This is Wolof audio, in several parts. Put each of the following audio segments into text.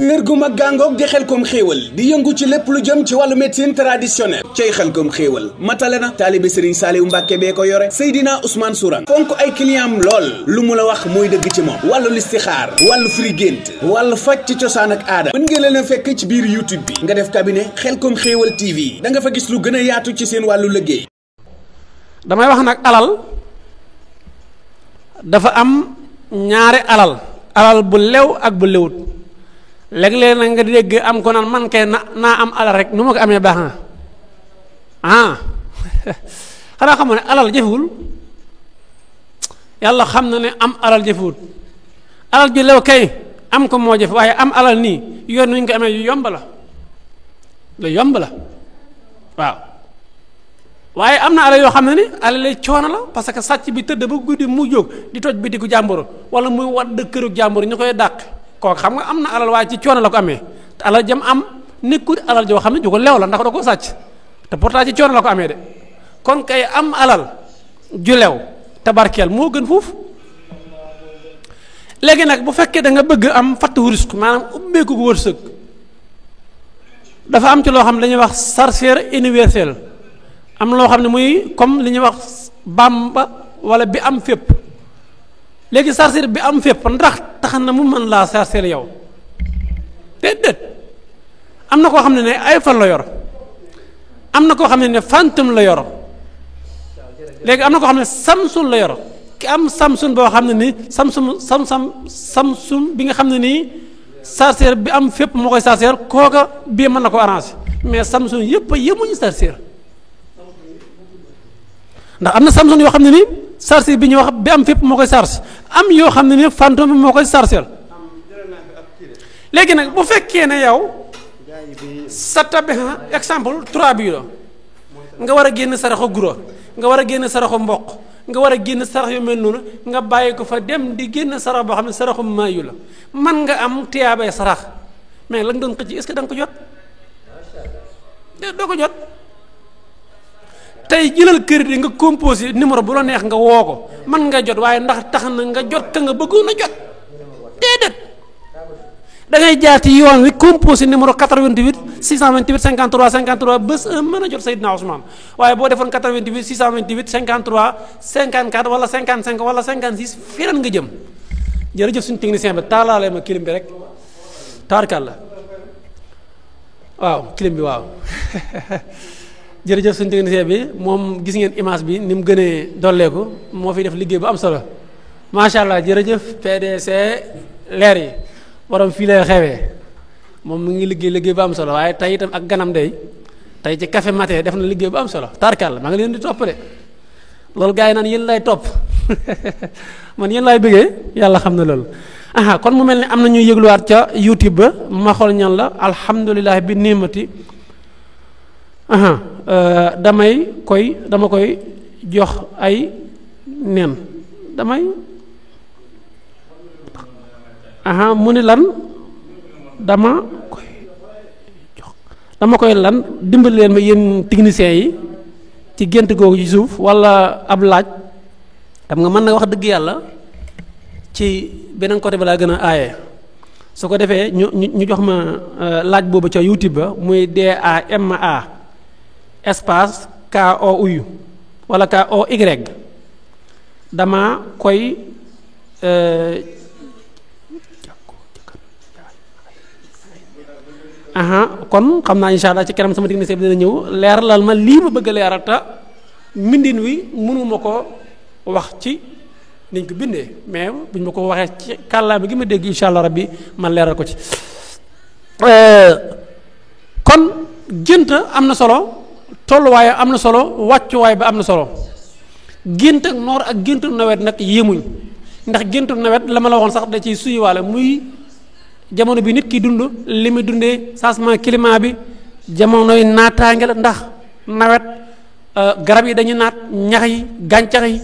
kër gu mag gàngoog di Xelcom xéewal di yëngu ci lépp lu jëm ci wàllu médecine traditionnelle cay Xelcom xéewal matale na taalibe Serigne Saliou Mbacke bee ko yore Seydina Ousmane Sourang fonk ay clientam lool lu mu la wax mooy dëgg ci moom wàllu listixaar wàllu firi gént wàllu faj ci cosaan ak aada mën ngeen leen a fekk ci biir YouTube bi nga def cabinet Xelcom xéewal TV da nga fa gis lu gën a yaatu ci seen wàllu liggéey. damay wax nag alal dafa am ñaari alal bu lew ak bu lewut léeg-léeg nag nga dégg am ko naan man kay naa am alal rek nu ma ko amee baax na xanaa xam ne alal jëfewul yàlla xam na ne am alal jëfewul alal ju lew kay am ko moo jëf waaye am alal nii yoon nu ñu ko amee yu yomb la lu yomb la waaw waaye am na alal yoo xam ne ni alal lay coono la parce que sàcc bi tëdd ba guddi mu jóg di toj bitigu jàmbur wala muy wadd këru jàmbur ñu koy dàq kooku xam nga am na alal waaye ci coono la ko amee te alal jëm am nekkul alal joo xam ne ju ko lew la ndax da ko sàcc te pourtant ci coono la ko amee de kon kay am alal ju lew te barkeel moo gën foofu léegi nag bu fekkee da nga bëgg am fattu risque maanaam ubbeeku gu wërsëg dafa am ci loo xam ne dañuy wax sorcière universelle am loo xam ne muy comme li ñuy wax bamba wala bi am fépp léegi sorcière bi am fépp ndax tax na mu mën laa sorcière yow déedéet am na koo xam ne ne ay fan la yor am na koo xam ne ne fantôme la yor léegi am na koo xam ne samsun la yor ki am samsun boo xam ne ni samsun bi nga xam ne nii sorcière bi am fépp moo koy sorcière kooka bii mën na ko arrangé mais samsun yëpp a yemuñu sorcière ndax am na samsun yoo xam ne ni sorcière bi ñuy wax bi am fépp moo koy sarse am yoo xam ne ni fantôme bi moo koy sarcel léegi nag bu fekkee ne yow sa tabi exemple 3 bii la nga war a génn saraxu guro nga war a génn saraxu mboq nga war a génn sarax yu mel noonu nga bàyyi ko fa dem di génn sarax boo xam ne saraxu maayu la man nga am tiyaabay sarax mais la nga doon xëcc est-ce que da nga ko jot doo ko jot tey jëlal crédit nga composé numéro bu la neex nga woo ko man nga jot waaye ndax tax na nga jot ka nga bëggoon a jot déedéet da ngay jaar ci yoon wi composé numéro 88 628 53 53 bés mën a jot Seydina Ousmane waaye boo defoon 88 628 53 54 wala 55 wala 56 firan nga jëm jërëjëf suñu technicien bi taalaale ma kilim bi rek taarkal la waaw kilim bi waaw jërëjëf suñu technicien bi moom gis ngeen image bi ni mu gënee dolleeku moo fi def liggéey bu am solo macha allah jërëjëf PDC leer yi borom fii lay xewee moom mu ngi liggéey bu am solo waaye tey itam ak ganam day tey ci café matin def na liggéey bu am solo tarkal maa ngi leen di topp de loolu gars yi naan yéen lay topp man yéen laay bëggee yàlla xam na loolu aha kon mu mel ni am na ñuy yëgluwaat ca YouTube ba ma xool ñan la alhamdulilah bi nimati dama koy jox ay nen mu ni lan dama koy lan dimbali leen ma yéen techniciens yi ci gént googu ci suuf wala ab laaj xam nga mën na wax dëgg yàlla ci beneen côté ba laa gën a aaye su ko defee ñu jox ma laaj boobu ca YouTube ba muy DAMA espace KOU wala KOY dama koy kon xam naa insha allah ci kanam sama technicien bi dina ñëw leeralal ma lii ma bëgg a leeral te mbindin wi mënuma ko wax ci niñ ko bindee mais buñ ma ko waxee ci kàllaama gi ma dégg insha allah rabbi man leeral ko ci kon gént am na solo tolluwaay am na solo wàccuwaay ba am na solo gént ak noor ak géntu nawet nag yéemuñ ndax géntu nawet la ma la waxoon sax da ciy suyuwaale muy jamono bi nit ki dund li muy dundee changement climat bi jamonoy naataange la ndax nawet garab yi dañuy naat ñax yi gàncax yi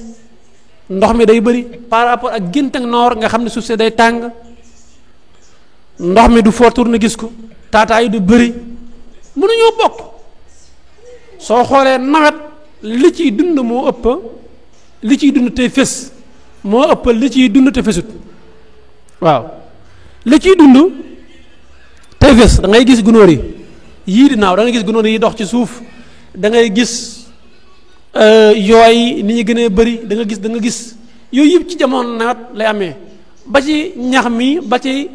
ndox mi day bëri par rapport ak gént ak noor nga xam ne suuf si day tàng ndox mi du foo tourné gis ko taataa yi du bëri mënuñoo bokk soo xoolee nawet li ciy dund moo ëpp li ciy dund te fés moo ëpp li ciy dund te fésut waaw li ciy dund tefes da ngay gis gunóor yi yii di naaw da ngay gis gunóor yi dox ci suuf da ngay gis yooy ni ñu gën a bëri da nga gis yooyu yëpp ci jamono nawet lay amee ba ci ñax mi ba ci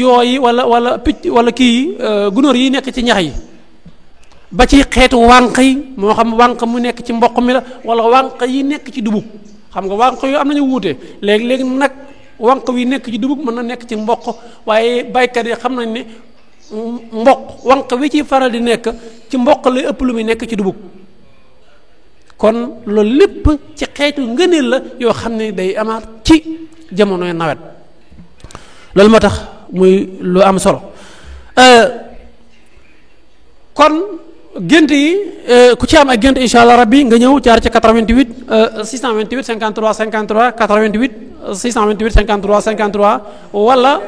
yooyi wala picc wala kii gunóor yi nekk ci ñax yi ba ci xeetu wànq yi moo xam wànq mu nekk ci mboq mi la wala wànq yi nekk ci dugub xam nga wànq yu am nañu wuute léegi nag wànq wi nekk ci dugub mën na nekk ci mboq waaye baykat yi xam nañ ne mboq wànq wi ci faral di nekk ci mboq lay ëpp lu muy nekk ci dugub kon loolu lépp ci xeetu ngëneel la yoo xam ne day amaat ci jamonoy nawet loolu moo tax muy lu am solo kon gént yi ku ci am ay gént incha allah rabbi nga ñëw jaar ci 88 628 53 53 88 628 53 53 wala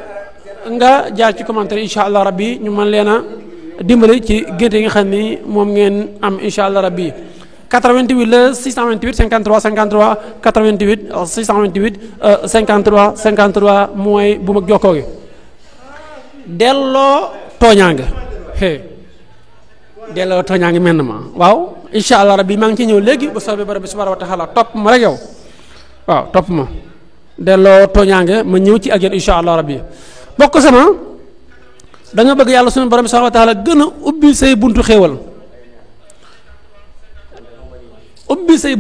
nga jaar ci commentaire incha allah rabbi ñu mën leen a dimbali ci gént yi nga xam ni moom ngeen am incha allah rabbi 88 la 628 53 53 88 628 53 53 mooy bu mag jokkoo gi delloo tooñaange delloo tooñaange mel na ma waaw incha allah rabbi maa ngi ci ñëw léegi bu soobee borom bi subhanahu wa taala topp ma rek yow waaw topp ma delloo tooñaange ma ñëw ci ak yéen incha allah rabbi bokk sama da nga bëgg yàlla sunu borom bi subhanahu wa taala gën a ubbi say buntu xéewal ubbi say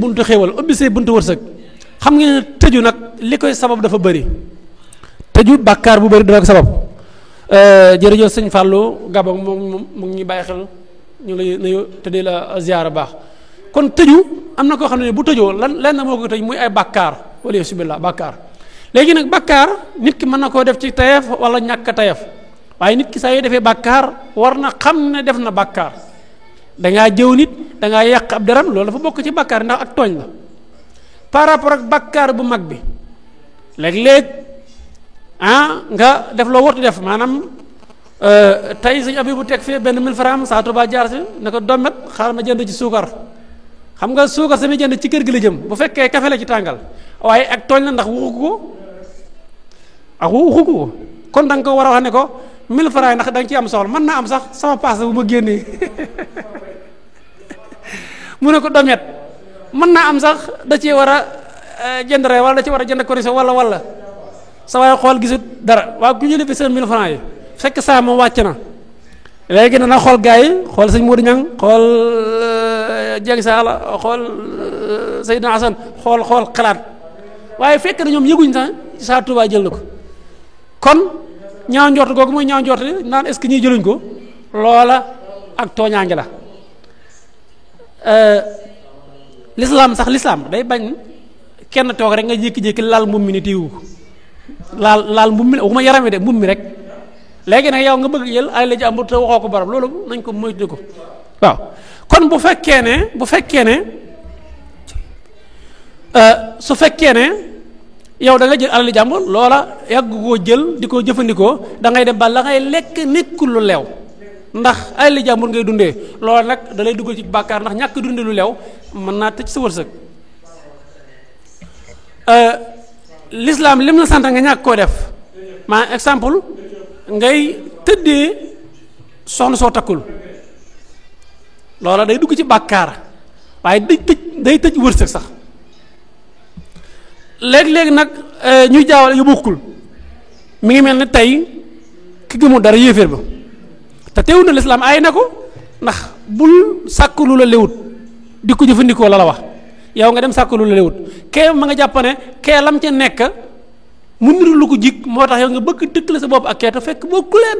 buntu wërsëg xam ngeen ne tëju nag li koy sabab dafa bëri tëju bàkkaar bu bëri dana ko sabab jërëjëf sëñ Fallou Gabon moom mu ngi ñuy bàyyi xel ñu lay nuyu te di la ziyaara baax kon tëju am na koo xam ne bu tëjoo lenn moo ko tëj muy ay bàkkaar wala subbillah bàkkaar léegi nag bàkkaar nit ki mën na koo def ci tayef wala ñàkk tayef waaye nit ki saa yoo defee bàkkaar war na xam ne def na bàkkaar dangaa jëw nit dangaa yàq ab deram loolu dafa bokk ci bàkkaar ndax ak tooñ la par rapport ak bàkkaar bu mag bi léeg-léeg nga def loo wartu def maanaam tey suñu abi bu teg fii benn 1000 francs saa Tuubaa jaar si ne ko domet xaaral ma jënd ci suukar xam nga suukar sama jënd ci kër gi la jëm bu fekkee kafe la ci tàngal waaye ak tooñ la ndax waxu ko kon da nga ko war a wax ne ko 1000 francs ndax da nga ci am soxla mën naa am sax sama paas bu ma génnee mu ne ko domet mën naa am sax da cee war a jënd rek wala da cee war a jënd correction wala sa waaye xool gisut dara waaw ku ñu lebi seen 1000 francs yi fekk saa moom wàcc na léegi na xool gars yi xool sëñ Modou Niang xool Dieng Saala xool Seydina Assane xool xalaat waaye fekk na ñoom yëguñ sax saa Tuubaa jël na ko kon ñaaw njort googu mooy ñaaw njort naan est-ce que ñuy jëluñ ko loola ak tooñaange la l'islam day bañ kenn toog rek nga jékki-jékki laal mbubb mi ni téewu ko laal mbubb mi waxuma yaram wi de mbubb mi rek léegi nag yow nga bëgg jël ay la jàmbur te waxoo ko barab loolu nañ ko moytu ko waaw kon bu fekkee ne su fekkee ne yow da nga jël alali jàmbur loola yàgg koo jël di ko jëfandikoo da ngay dem ba la ngay lekk nekkul lu leew ndax alali jàmbur ngay dundee loola nag da lay duggal ci bàkkaar ndax ñàkk dundee lu leew mën naa tëj sa wërsëg l'islam lim la sant nga ñàkk koo def maa exemple ngay tëddee soxna soo takkul loola day dugg ci bàkkaar waaye day tëj wërsëg sax léegi nag ñuy jaawale yu bokkul mi ngi mel ne tey ki gëmul dara yéeféer ba te teewul na lislaam ay na ko ndax bul sàkk lu la lewut di ko jëfandikoo la wax yow nga dem sàkk lu la lewut kee ma nga jàpp ne kee lam ca nekk mu niru lu ko jik moo tax yow nga bëgg dëkk la sa bopp ak kee te fekk bokku leen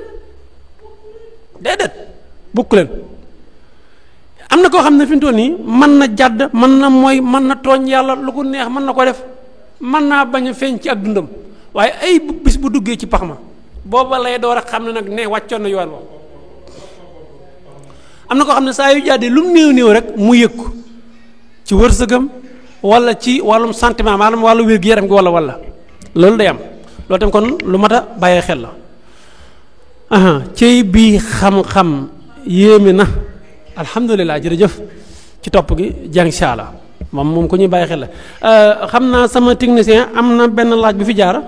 déedéet bokku leen am na koo xam ne fi mu toll nii mën na jàdd mën na mooy mën na tooñ yàlla lu ko neex mën na ko def mën naa bañ a feeñ ci ak dundam waaye ay bis bu duggee ci pax ma booba lay door a xam ne nag ne wàccoon na yoon wa am na koo xam ne saa yu jàddee lu mu néew rek mu yëg ko ci wërsëgam wala ci wàllum sentiment maanaam wàllu wér-gu-yaram gi wala loolu day am loolu tam kon lu mat a bàyyee xel la cey bii xam-xam yéeme na alhamdulilah jërëjëf ci topp gi jàng saala moom ko ñuy bàyyi xel la xam naa sama technicien am na benn laaj bi fi jaar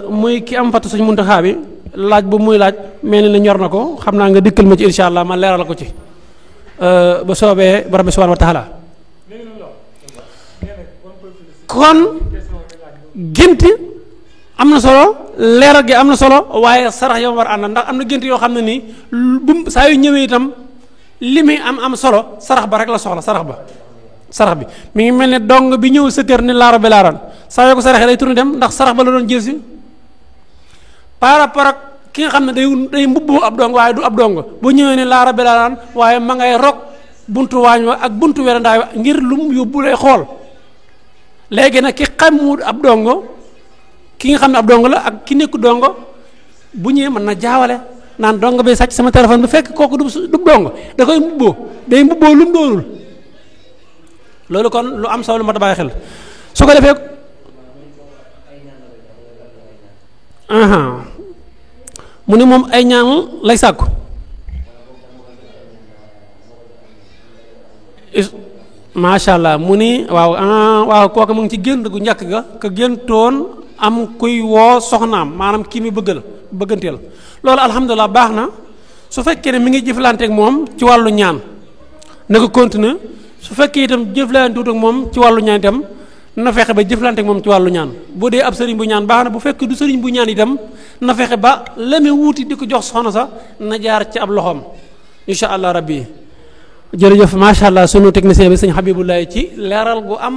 muy ki am fatu suñ muntaxaa bi laaj bu muy laaj mel ni ñor na ko xam naa nga dikkal ma ci insha allah ma leeral ko ci ba soobee borom bi subhanahu wa taala kon gént am na solo leeral gi am na solo waaye sarax yow war ànd ndax am na gént yoo xam ne nii bu saa yu ñëwee itam li muy am solo sarax ba rek la soxla sarax bi mi ngi mel ne dong bi ñëw sa kër ni laara bi laaraan saa yoo ko saraxee day tourné dem ndax sarax ba la doon jël si par rapport ak ki nga xam ne day mbubboo ab dong waaye du ab dong bu ñëwee ni laara bi laaraan waaye ma ngay rog buntu waañ wa ak buntu werandaay wa ngir lu mu yóbbu lay xool léegi nag ki xamul ab dongo ki nga xam ne ab dongo la ak ki nekku dongo bu ñëwee mën na jaawale naan dongo bi sàcc sama téléphone bu fekk kooku du dongo da koy mbubboo day mbubboo lu mu doonul loolu kon lu am solo lu mat a bàyyi xel su ko defee mu ne moom ay ñaan lay sàkku macha allah mu ni waaw kooku mu ngi ci gént gu njëkk ga ka géntoon am kuy woo soxnaam maanaam kii mi bëgganteel loolu alhamdulilah baax na su fekkee ne mi ngi jëflanteek moom ci wàllu ñaan na ko continuer su fekkee itam jëflanteewut ak moom ci wàllu ñaan itam na fexe ba jëflanteek moom ci wàllu ñaan bu dee ab sëriñ bu ñaan baax na bu fekkee du sëriñ bu ñaan itam na fexe ba la muy wuuti di ko jox soxna sa na jaar ci ab loxoom incha allah rabbi jërëjëf macha allah sunu technicien bi sëñ Habibulaay ci leeral gu am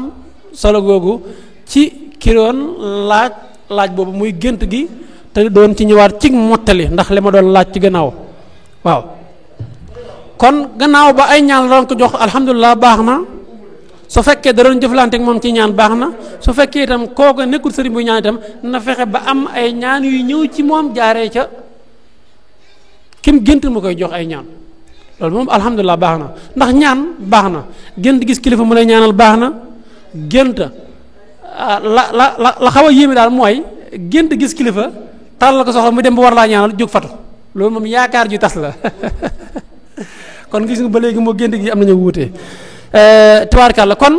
solo googu ci ki doon laaj boobu muy gént gi te doon ci ñëwaat ci mottali ndax li ma doon laaj ci gannaaw waaw kon gannaaw ba ay ñaan la doon ko jox alhamdulilah baax na su fekkee da doon jëflante ak moom ci ñaan baax na su fekkee itam kooku nekkul sëriñ bu ñaan itam na fexe ba am ay ñaan yu ñëw ci moom jaaree ca kim gént mu koy jox ay ñaan loolu moom alhamdulilah baax na ndax ñaan baax na gént gis kilifa mu lay ñaanal baax na gént la xaw a yéeme daal mooy gént gis kilifa tàllal ko soxla mu dem ba war laa ñaanal jóg fatu loolu moom yaakaar ju tas la kon gis nga ba léegi moo gént gi am nañu wuute tabaarkàlla kon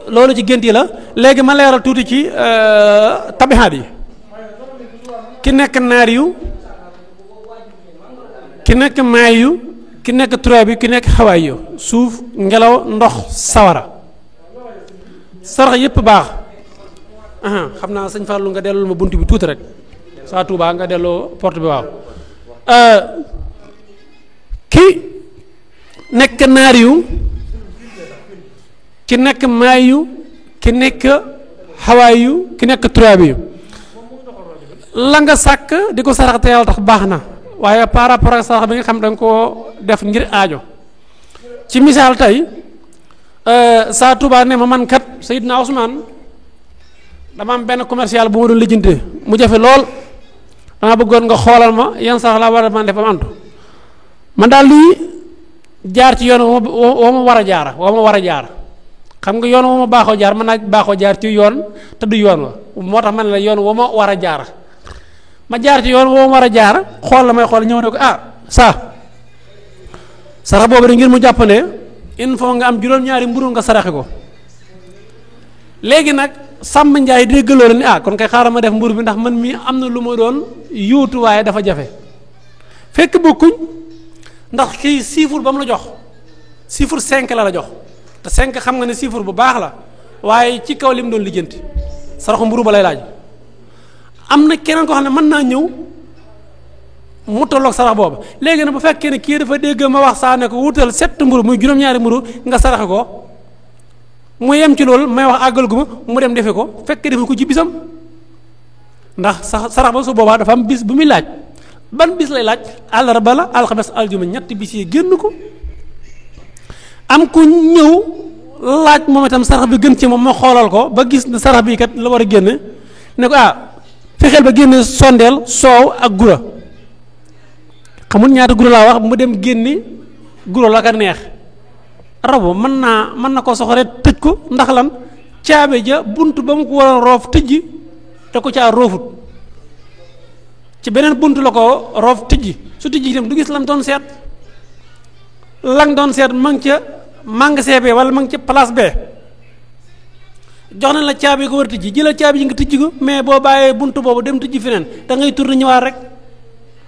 loolu ci gént yi la léegi ma leeral tuuti ci tabixaat yi ki nekk naar yu ki nekk maay yu ki nekk turaab yi ki nekk xawaay yu suuf ngelaw ndox sawara sarax yépp baax xam naa sëñ Fallou nga delloo ma bunt bi tuuti rek saa Touba nga delloo porte bi waaw ki nekk naar yu ki nekk maay yu ki nekk xawaay yu ki nekk turaab yu la nga sàkk di ko sarax te yàlla tax baax na waaye par rapport ak sarax bi nga xam da nga koo def ngir aajo ci misaal tey saa Touba ne ma man kat Seydina Ousmane dama am benn commercial bu ma doon lijjante mu jafe lool dama bëggoon nga xoolal ma yan sarax laa war a man def am antu man daal lii jaar ci yoon woo ma war a jaar xam nga yoon woo ma baaxoo jaar mën naa baaxoo jaar ci yoon te du yoon wa moo tax man la yoon woo ma war a jaar ma jaar ci yoon woo ma war a jaar xool la may xool ñëw ne ko sarax boobu de ngir mu jàppale il faut nga am juróom-ñaari mburu nga saraxe ko léegi nag sàmm njaay déggaloo la ni kon kay xaaral ma def mburu bi ndax man mii am na lu ma doon yóotu waaye dafa jafe fekk bokkuñ ndax kii chiffre ba mu la jox chiffre 5 la jox te 5 xam nga ne chiffre bu baax la waaye ci kaw li mu doon lijjanti saraxu mburu ba lay laaj am na keneen ko xam ne mën naa ñëw mu tolloog sarax boobu léegi nag bu fekkee ne kii dafa dégg ma wax saa ne ko wutal 7 mburu muy juróom-ñaari mburu nga saraxe ko mu yem ci loolu may wax àggal gu ma mu dem defe ko fekk defe ko ci bisam ndax sarax ba su boobaa dafa am bis bu muy laaj ban bis lay laaj àllarba la alxames aljuma ñetti bis yi génn ko am ku ñëw laaj moom itam sarax bi gën ci moom ma xoolal ko ba gis ne sarax bi kat la war a génne ne ko fexeel ba génne sondeel soow ak gura xamul ñaata gura laa wax mu dem génne gura la ka neex rabo mën na ko soxore tëj ko ndax lan caabe ja bunt ba mu ko war a roof tëjji te ko caa roofut ci beneen bunt la ko roof tëjji su tëjji itam du gis lam doon seet lang doon seet ma ngi ca magasin be wala ma ngi ca place be jox nañ la caabi ko war a tijji jëlal caabi ji nga tijji ko mais boo bàyyee buntu boobu dem tijji feneen da ngay tourner ñëwaat rek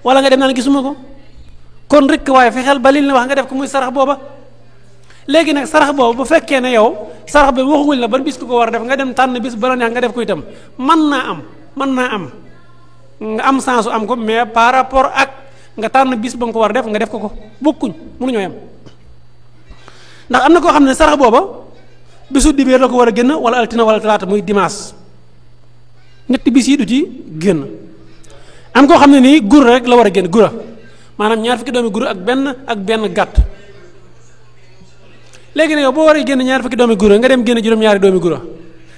wala nga dem naan gisuma ko kon rek waaye fexeel ba liñ la wax nga def ko muy sarax booba. léegi nag sarax boobu bu fekkee ne yow sarax bi waxuguñ la ban bis ko war a def nga dem tànn bis ba la neex nga def ko itam mën naa am nga am sensu am ko mais par rapport ak nga tànn bis ba nga ko war a def nga def ko bokkuñ mënuñoo yem ndax am na koo xam ne sarax booba bisu dibéer la ko war a génn wala altina wala talaata muy dimanche ñetti bis yi du ci génn am koo xam ne nii gura rek la war a génn gura maanaam 2 fukki doomi gura ak benn gàtt léegi nag yow boo waree génn 2 fukki doomi gura nga dem génn juróom-ñaari doomi gura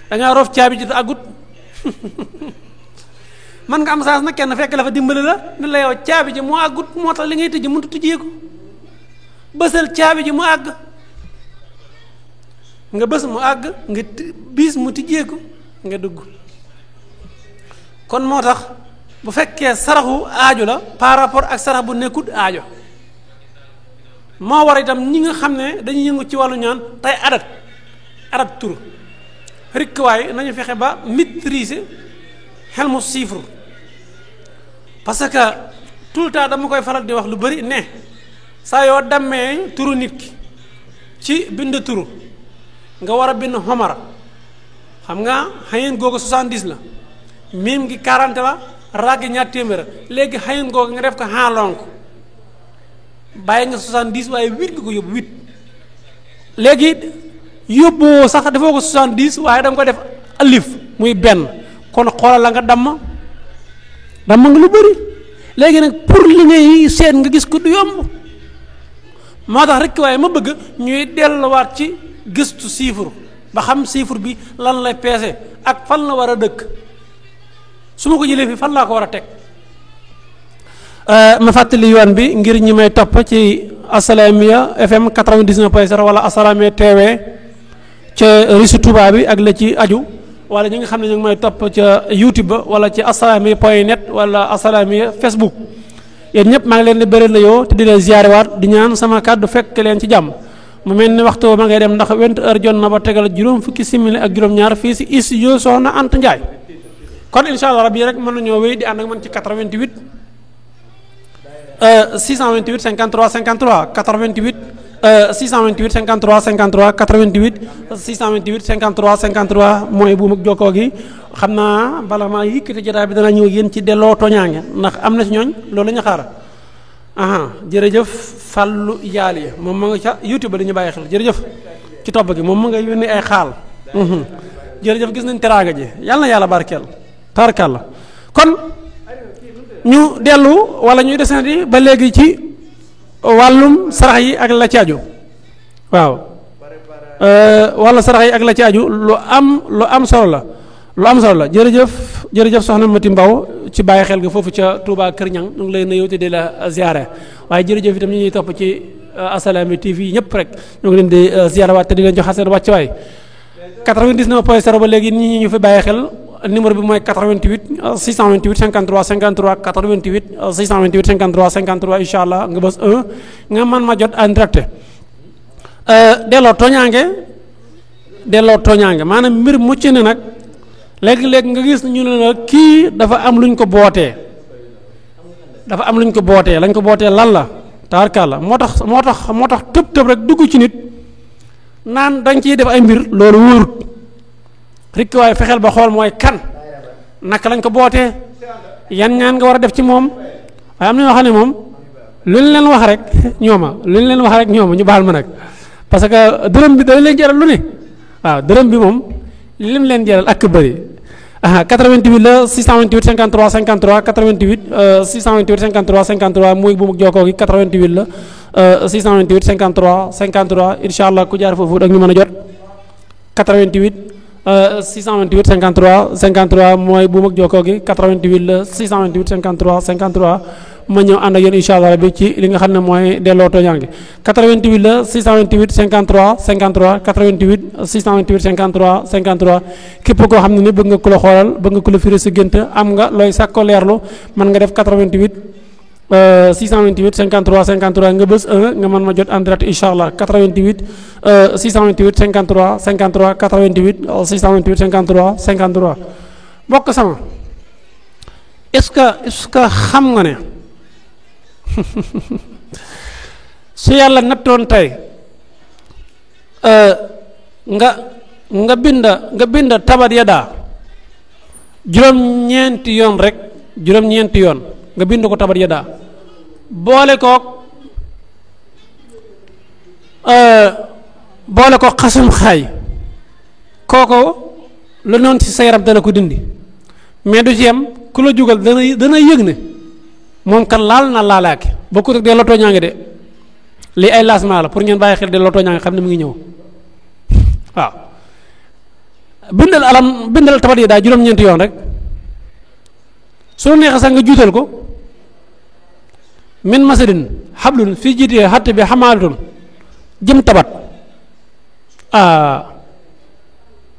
dangaa roof caabi ci te àggut man nga am saas nag kenn fekk la fa dimbali la ne la yow caabi ji moo àggut moo tax li ngay tëj mënut a tijjeeku bësal caabi ji mu àgg nga bës mu àgg nga bis mu tijjeeku nga dugg kon moo tax bu fekkee saraxu aajo la par rapport ak sarax bu nekkut aajo moo war itam ñi nga xam ne dañuy yëngu ci wàllu ñaan tey adat tur rikk waaye nañu fexe ba maîtriser xel mu chiffre parce que tout le temps dama koy faral di wax lu bari ne saa yoo dammee turu nit ki ci bind turu nga war a bind xomara xam nga xayen googu 70 la miim gi 40 la raggi 200 léegi xayen googu nga def ko xaalonk bàyyi nga 70 waaye 8 nga ko yóbbu 8 léegi yóbbu sax defoo ko 70 waaye da nga ko def alif muy benn kon xoolal la nga damm nga lu bëri léegi nag pour li ngay seet nga gis ko du yomb moo tax rek waaye ma bëgg ñuy delluwaat ci gëstu chiffre ba xam chiffre bi lan lay peese ak fan la war a dëkk su ma ko jëlee fi fan laa ko war a teg ma fàttali yoon bi ngir ñi may topp ci Assalaamy FM 99.0 wala Assalaamy TV ca Risu Touba bi ak la ci aju wala ñi nga xam ne ñu ngi may topp ca YouTube ba wala ci assalaamy.net wala Assalaamy Facebook yéen ñëpp maa ngi leen di bëri la yoo te di leen ziarewaat di ñaan sama kàddu fekk leen ci jàmm mu mel ni waxtu ma ngay dem ndax 20h jot na ba tegal juróom fukki simili ak juróom-ñaar fii si studio Soxna Anta Ndiaye kon incha allah rabbi rek mën nañoo wéy di ànd ak man ci 88 628 53 53 88 628 53 53 88 628 53 53 mooy bu mag jokkoo gi xam naa bala maa yëkkati jotaay bi dana ñëw yéen ci delloo tooñaange ndax am na ci ñooñ loolu la ñu xaar jërëjëf Fallou Yaali moom ma nga ca YouTube ba dañu bàyyi xel jërëjëf ci topp gi moom ma nga yónnee ay xaal jërëjëf gis nañ teraanga ji yàlla na yàlla barkeel tabarkàlla kon ñu dellu wala ñuy desandi ba léegi ci wàllum sarax yi ak la ci aju waaw wala sarax yi ak la ci aju lu am solo la jërëjëf soxna Mati Mbaw ci bàyyi xel ga foofu ca Touba Kër Ñang ñu ngi lay nuyu te di la ziare waaye jërëjëf itam ñu ñuy topp ci Assalaamy TV ñëpp rek ñu ngi leen di ziare waat te di leen jox seen wàcc waay 99.0 ba léegi nit ñi ñu fi bàyyi xel numéro bi mooy 88 628 53 53 88 628 53 53 incha allah nga bës 1 nga man ma jot en direct delloo tooñaange maanaam mbir mucc ne nag léegi-léegi nga gis ñu ne la kii dafa am luñ ko bootee lañ ko bootee lan la taarkalla moo tax tëb rek dugg ci nit naan dañ ciy def ay mbir loolu wóorut rikk waaye fexeel ba xool mooy kan naka lañ ko bootee yan ñaan nga war a def ci moom waaye am na ñoo xam ne moom lu ñu leen wax rek ñooma ñu baal ma nag parce que dërëm bi dañ leen jaral lu ne waaw dërëm bi moom lim leen jaral ak bëri 88 la 628 53 53 88 628 53 53 muy bu mu jokkoo gi 88 la 628 53 53 incha allah ku jaar foofu ak ñu mën a jot 88 628 53 53 mooy bu mag jokkoo gi 88 la 628 53 53 ma ñëw ànd ak yéen incha allah rabbi ci li nga xam ne mooy delloo tooñaange 88 la 628 53 53 88 628 53 53 képp koo xam ne ni bëgg nga ku la xoolal bëgg nga ku la firi sa gént am nga looy sàkko leerlu mën nga def 88 628 53 53 nga bës 1 nga mën ma jot en direct incha allah 88 628 53 53 88 628 53 53 mbokk sama est-ce que xam nga ne su yàlla nattoon tey nga bind tabat yadaa juróom-ñeenti yoon rek juróom-ñeenti yoon nga bind ko tabat yadaa boole ko xasum xaay kooko lu noonu ci sa yaram dana ko dindi mais du ci yam ku la jugal dana yëg ne moom kan laal na laalaake bokkut ak dee lotoo ñaa ngi de lii ay lancement la pour ngeen bàyyi xel de lotoo ñaa ngi xam ne mu ngi ñëw waaw bindal tabat yi daal juróom-ñeenti yoon rek soo neexee sax nga juutal ko min masadin xablun fii jiitee xatt bi xamaalatun jëm tabat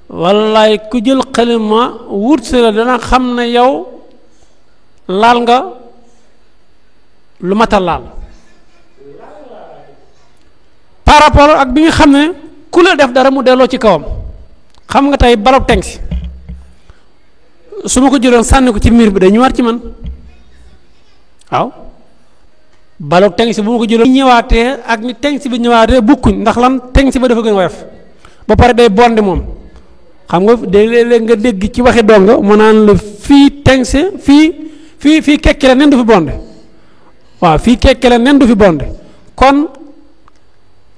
wallaay ku jël xalima wut si la dana xam ne yow laal nga lu matal laal par rapport ak bi nga xam ne ku la def dara mu delloo ci kawam xam nga tey balab teng si su ma ko jëloon sànni ko ci miir bi day ñëwaat ci man waaw balab teng si bu ma ko jëloon ñëwaatee ak ni teng si bi ñëwaatee bukkuñ ndax lan teng si ba dafa gën woyof ba pare day bonde moom xam nga léeg-léeg nga dégg ci waxi donga mu naan la fii teng si fii kekki la nen du fi bonde waaw fii kekki la nen du fi bonde kon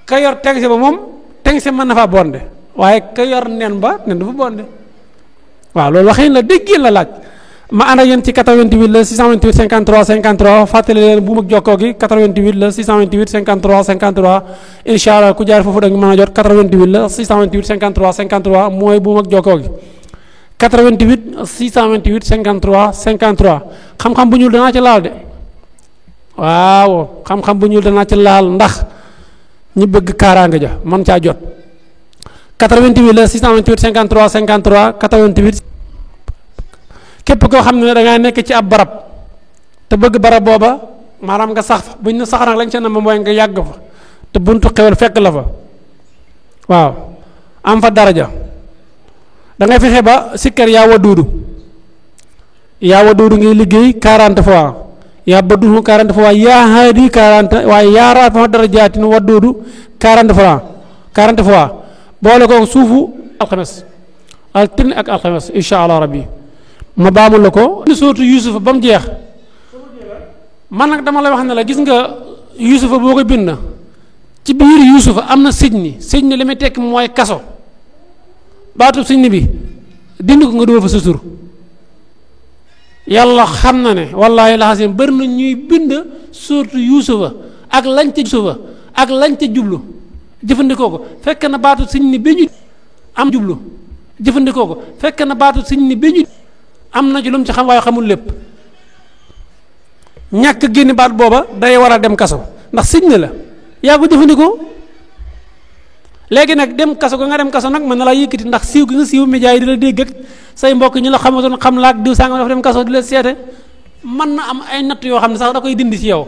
ka yor teng si ba moom teng si mën na faa bonde waaye ka yor nen ba nen du fa bonde waaw loolu waxin la déggin la laaj ma ànd ak yéen ci 88 la 628 53 53 fàttali leen bu mag jokkoo gi 88 la 628 53 53 incha allah ku jaar foofu da nga mën a jot 88 la 628 53 53 mooy bu mag jokkoo gi 88 628 53 53 xam-xam bu ñuul danaa ci laal de waaw xam-xam bu ñuul danaa ci laal ndax ñi bëgg kaaraange ja man caa jot 88 la 628 53 53 88 képp koo xam ne da ngaa nekk ci ab barab te bëgg barab booba maanaam nga sax fa buñ ne sax nag lañ ca nam mooy nga yàgg fa te buntu xewal fekk la fa waaw am fa daraja da ngay fexe ba sikkar yaa waduudu ngay liggéey 40 fois yaa baduhu 40 fois yaa haadi 40 waaye yaa raafa darajaatin waduudu 40 fois boole ko suufu alxames altine ak alxames insha allah rabbi ma baamul la ko sootu yusufa ba mu jeex man nag dama lay wax ne la gis nga yusufa boo ko bind ci biir yusufa am na sëj ni li muy tekk mooy kaso baatu sëj ni bi dindi ko nga dugal fa sa tur yàlla xam na ne wallaahi laxasim bari na ñuy bind sootu yusufa ak lañ ca jublu jëfandikoo ko fekk na baatu sëj ni bi ñu am jublu jëfandikoo ko fekk na baatu sëj ni bi ñu am na ci lu mu ci xam waaye xamul lépp ñàkk génn baat booba day war a dem kaso ndax sëñ ne la yaa ko jëfandikoo léegi nag dem kaso ko nga dem kaso nag mën na laa yëkkati ndax siiw gi nga siiw média yi di la dégg ak say mbokk ñi la xamatoon xam laak diw sanga dafa dem kaso di la seete mën na am ay natt yoo xam ne sax da koy dindi ci yow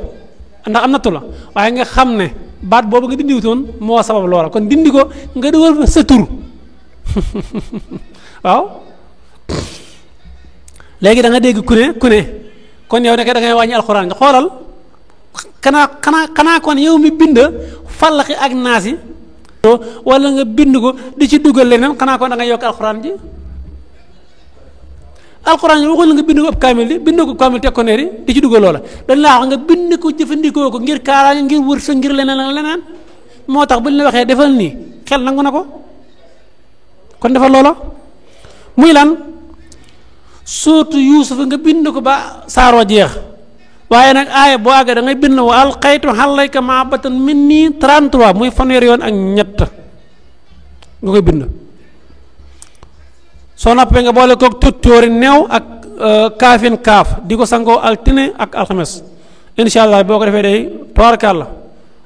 ndax am nattu la waaye nga xam ne baat boobu nga dindiwutoon moo sabab loola kon dindi ko nga dugal fa sa tur waaw léegi da nga dégg ku ne kon yow nekk da ngay wàññi alxuraan nga xoolal xanaa kon yow mi bind fallaxi ak naasi wala nga bind ko di ci dugal leneen xanaa kon da ngay yokk alxuraan ji alxuraan ji waxul nga bind ko ab kaamil di bind ko kaamil teg ko neeri di ci dugal loola dañ laa wax nga bind ko jëfandikoo ko ngir kaaraange ngir wër sa ngir leneen ak leneen moo tax bu ñu la waxee defal nii xel nangu na ko kon defal loola muy lan sootu yuusuf nga bind ko ba saaroo jeex waaye nag aaya boo àggee da ngay bind wa alqaytu alayka mahabbatan minni 33 muy fanweeri yoon ak ñett nga koy bind soo noppee nga boole koog tuttóori neew ak kaafin kaaf di ko sangoo altine ak alxames insha allah boo ko defee day toorkàlla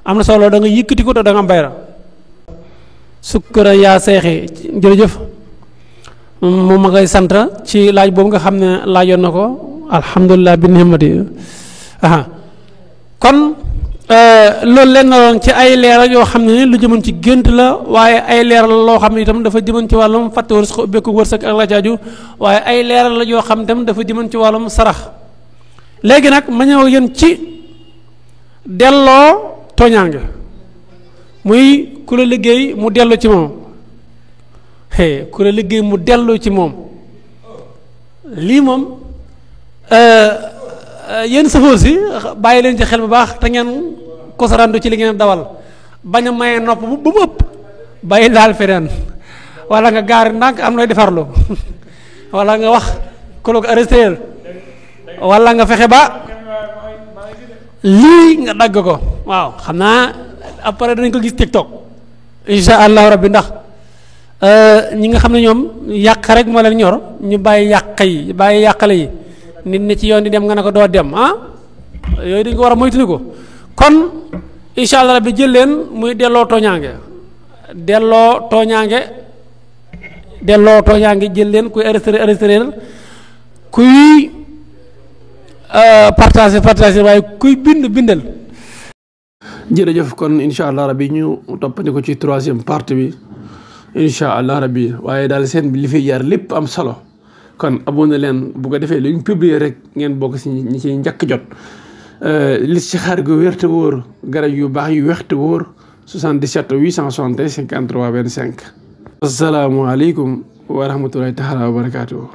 am na solo da nga yëkkati ko te da nga am bayra sukkura yaa seexi jërëjëf moom ma ngay sant ci laaj boobu nga xam ne laajoon na ko alhamdulilah bi nihmati aha kon loolu leen na loon ci ay leeral yoo xam ne lu jëmoon ci gént la waaye ay leeral loo xam ne itam dafa jëmoon ci wàllum fàtte wërsëg ubbeeku wërsëg ak la caaju waaye ay leeral la yoo xam itam dafa jëmoon ci wàllum sarax léegi nag ma ñëw yéen ci delloo tooñaange muy ku la liggéey mu dellu ci moom ku la liggéey mu dellu ci moom lii moom yéen safoor si bàyyi leen ci xel bu baax te ngeen kosarandu ci li ngeen dawal bañ a maye nopp bu mu ëpp bàyyi daal feneen wala nga gaari ndànk am looy defarlu wala nga wax ku la ko arrêté wala nga fexe ba lii nga dagg ko waaw xam naa après danañ ko gis TikTok insha allahu rabbi ndax ñi nga xam ne ñoom yàq rek moo leen ñor ñu bàyyi yàqale yi nit ñi ci yoon di dem nga ne ko doo dem yooyu dañ ko war a moytuñu ko kon insha allah rabbi jël leen muy delloo tooñaange jël leen kuy arrêté kuy partager waaye kuy bindal jërëjëf kon insha allah rabbi ñu toppandi ko ci 3e partie bi insha allah rabbi waaye daal seen bi li fiy jaar lépp am solo kon abonné leen bu ko defee lu ñu publier rek ngeen bokk si ñi ci njëkk jot listixaar gu wér te wóor garab yu baax yu weex te wóor 77 861 53 25 asalaamaaleykum wa rahmatulahi taala wa barakaatu.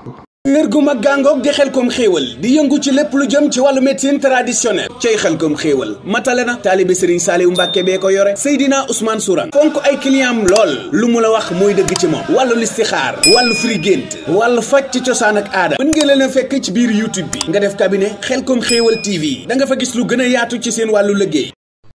kër gu mag gàngoog di Xelcom xéewal di yëngu ci lépp lu jëm ci wàllu médecine traditionnelle cay Xelcom xéewal matale na taalibe Serigne Saliou Mbacke bee ko yore Seydina Ousmane Sourang fonk ay client lool lu mu la wax mooy dëgg ci moom wàllu listixaar wàllu firi gént wàllu faj ci cosaan ak aada mën ngeen leen a fekk ci biir YouTube bi nga def cabinet Xelcom xéewal TV da nga fa gis lu gën a yaatu ci seen wàllu liggéey